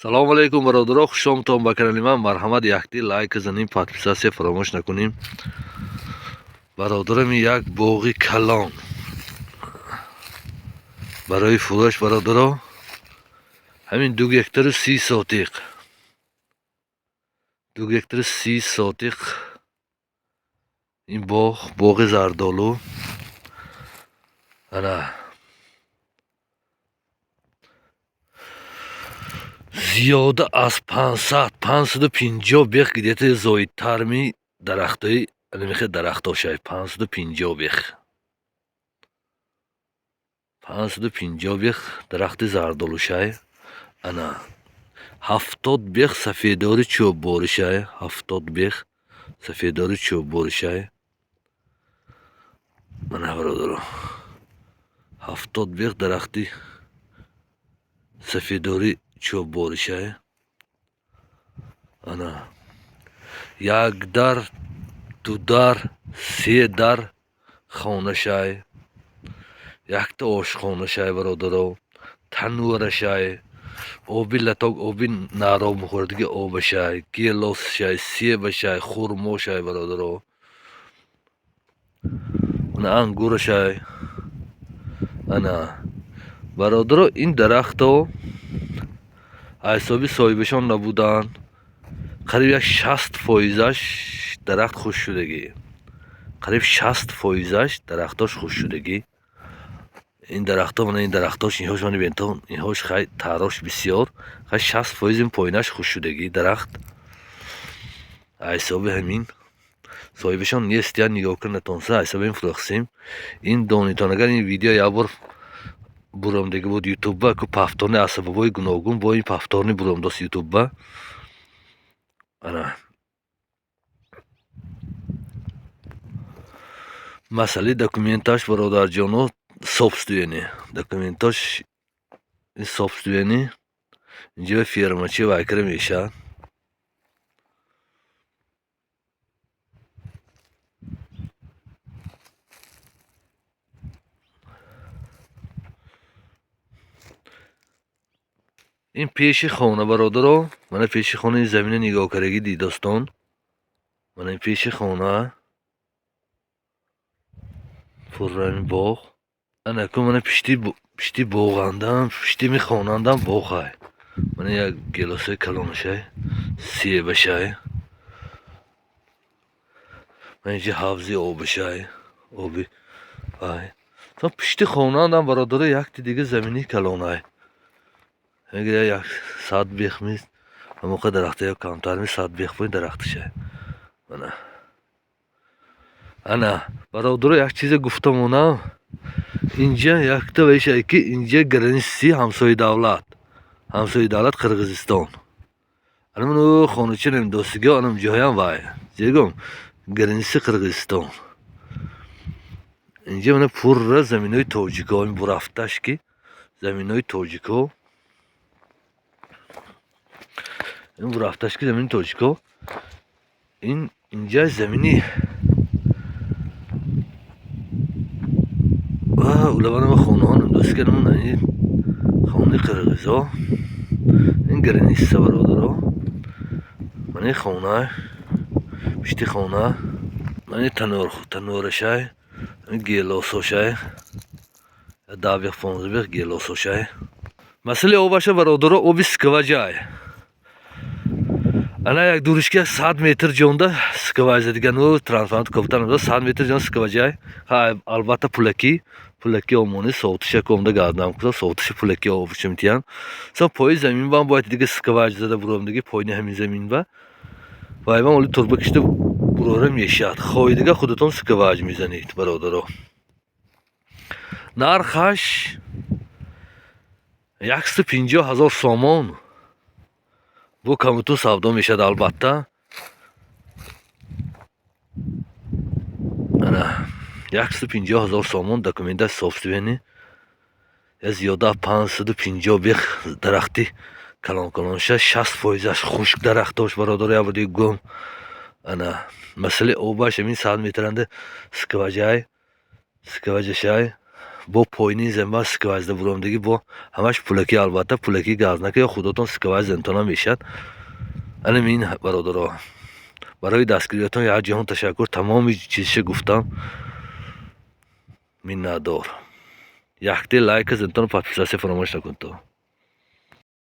Салому алейкум, бародаро, хушомадтон ба канали ман. Марҳамат, якти лайк занем, подписаться фаромӯш накунем. Бародарам, як боғи калон барои фурӯш, бародаро. Ҳамин 2 гектару 30 сотиқ, 2 гектару 30 сотиқ ин боғ, боғи зардолу. Ана, зиёда аз 500, 550 бех, где-то зоидтарми дарахтои анамихе дарахтошай, 550 бех, 550 бех дарахти зардолушай. Ана, 70 бех сафедори чӯбборишай, 70 бех сафедори чӯбборишай. Мана, бародаро, 70 бех дарахти сафедори чӯбборишай. Ана, як дар, ду дар, се дар хонашай, якта ошхонашай, бародаро, танӯрашай, оби латок, оби нароб мехӯрдиги обашай, гелосшай, себашай, хурмошай, бародаро, ана, ангурашай. Ана, бародаро, ин дарахто ҳисоби соҳибашон набуданд. Қариб як 60 фоизаш дарахт хушк шудагӣ, қариб 60 фоизаш дарахтош хушк шудагӣ. Ин дарахто, мана ин дарахтош, инҳош, мана бентон, инҳош хай тарош бисёр, хай 60 фоиз ин поинаш хушк шудагӣ дарахт. Ҳисоби ҳамин соҳибашон нест, я нигоҳ кар натонса, ҳисоби ин фурӯхтем. Ин донитон, агар ин видео як бор буромдагӣ буд ютубба, ку повторный аз сабабҳои гуногун бо ин повторный буромдост ютубба. Ана, масъалаи документаш, бародарҷоно, собственный документош, собственный. Инҷо фермачи вайкара мешавад. Ин пеши хона, бародаро, мана пеши хона, ин замина нигоҳ кардагӣ дидостон. Мана ин пеши хона, пуррами боғ. Ана ку, мана пишти боғандам, пишти ми хонандам боғай. Мана як гелосои калонашай, себашай. Мана инҷа ҳавзи обашай, оби вай. То пишти хонандам, бародаро, якти дига замини калонай. Як 100 бех мист, ҳамоқа дарахта ё камтар ми 100 бех буи дарахташай. Мана. Ана, бародаро, як чизе гуфта монам. Инҷа якта вешай ки инҷа граница и ҳамсои давлат. Ҳамсои давлат Қирғизистон. Ана ман хонача намедостиго, анам ҷоям вай. Зегом граница и Қирғизистон. Инҷа мана пурра заминои тоҷико, ин бурафташ ки заминои тоҷико. Ин бурафташ ки замини тоҷико. Ин инҷа замини улаванама хонаҳо намедост, ин хонаи қирғизо. Ин граница, бародаро. Мана ин хона, пишти хона, мана ин танӯр, танӯрашай, гелосошай, 10 бех, 15 бех гелосошай. Масъалаи обаша, бародаро, оби скважай. Ана, як дуришка 100 метр ҷонда скважа дигану трансформатор кофтан, 100 метр ҷон скважай. Албатта, пулакӣ, пулакӣ омони совтиша комда гардам куса, совтиша пулакӣ обша метиҳанд. Со пои замин бам бояд дига скважа зада буром, дига поини ҳамин замин ба вайвам оли турба кишта бурора мешавад. Хоҳи дига худатон скважа мезанед, бародаро. Нархаш 150 000 сомон, бо камутун савдо мешавад, албатта. Ана, 150 000 сомон, документа собственный, я зиёда 550 бех дарахти калон калонша, 60 фоизаш хушк дарахтош, бародаро, як бор гум. Ана, масъалаи обаш ҳамин 100 метранда скважай, скважашай. Бо поини земба сыковать буромдагӣ, бо ҳамаш пулакӣ, албатта, пулакӣ газнака ё худотон сыковать зентона мешавад. Анам ин, бародаро, барои дастгириятон як ҷаҳон ташаккур. Тамоми чизша гуфтам, миннатдор. Якте лайка зентон, подписаться фаромӯш накун то.